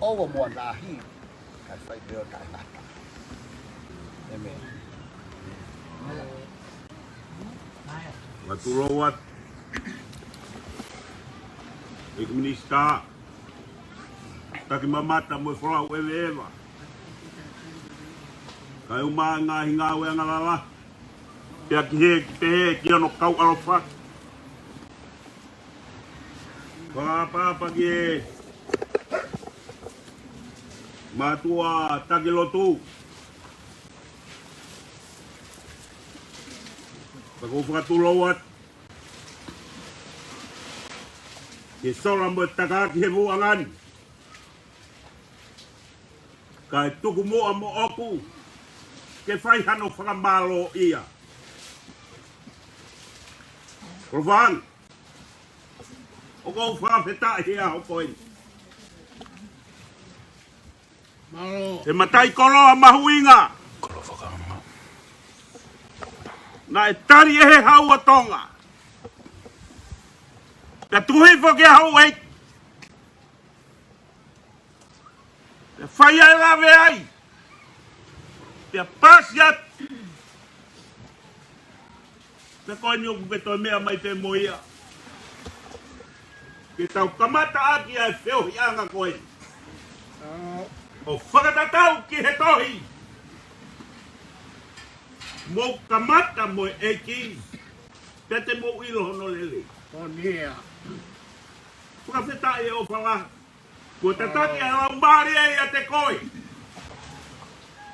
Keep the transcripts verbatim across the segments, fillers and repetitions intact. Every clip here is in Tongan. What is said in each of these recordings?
ʻOua muʻa naʻa hili, kae fai pē ʻo taʻengata. ʻĒmeni. Fakatulou atu, ʻEiki Minisitā, taki mamata mo e folau ʻeveʻeva. Kae ʻumaʻā e ngaahi ngāue angalala, pea ki he, ki he, ki hono kau ʻaloʻofa. Fakaʻapaʻapa ki he mātuʻa taki lotu. Pea ʻoku ou fakatulou atu ki he sola mo e taka ki he vuʻanga ni. Kae tuku muʻa moʻoku ke fai hano fakamālōʻia. Kolofaʻanga, ʻoku ou fakafetaʻi he ʻaho ko eni. Mālō. He mataʻikoloa mahuʻinga naʻe tali ʻe he Hau ʻo Tonga. Pea tuku hifo ki he houʻeiki. Pea fai ai e lave ai. Pea pasi atu. Pea ko eni ʻoku ke toe meʻa mai pē mo ia. Ke tau kamata ʻaki ʻa e feohiʻanga ko eni. ʻO fakatatau ki he tohi. Mou kamata mo e ʻEiki. Pea te mou ʻilo hono lelei. Ko eni ia. Fakafetaʻi e ʻofa lahi. Kuo tataki ʻa e Laumālie ʻiate koe.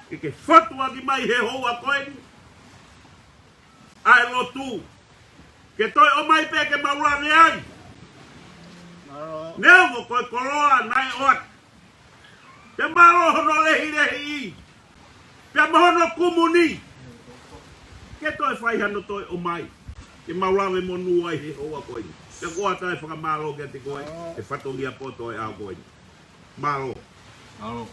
Ke ke fotu ʻaki mai he houa ko eni ʻa e lotu. Ke toe ʻomai pē ke mau lave ai. Mālō. Neongo ko e koloa naʻe ʻoatu. Pea mālō hono lehilehiʻi. Pea mo hono kumuni. Ke toe fai hano toe ʻomai. Ke mau lave monū ai he houa ko eni. Pea ʻoku ou ʻoatu e fakamālō kiate koe. He fatongia poto e ʻaho ko eni. Mālō. Mālō.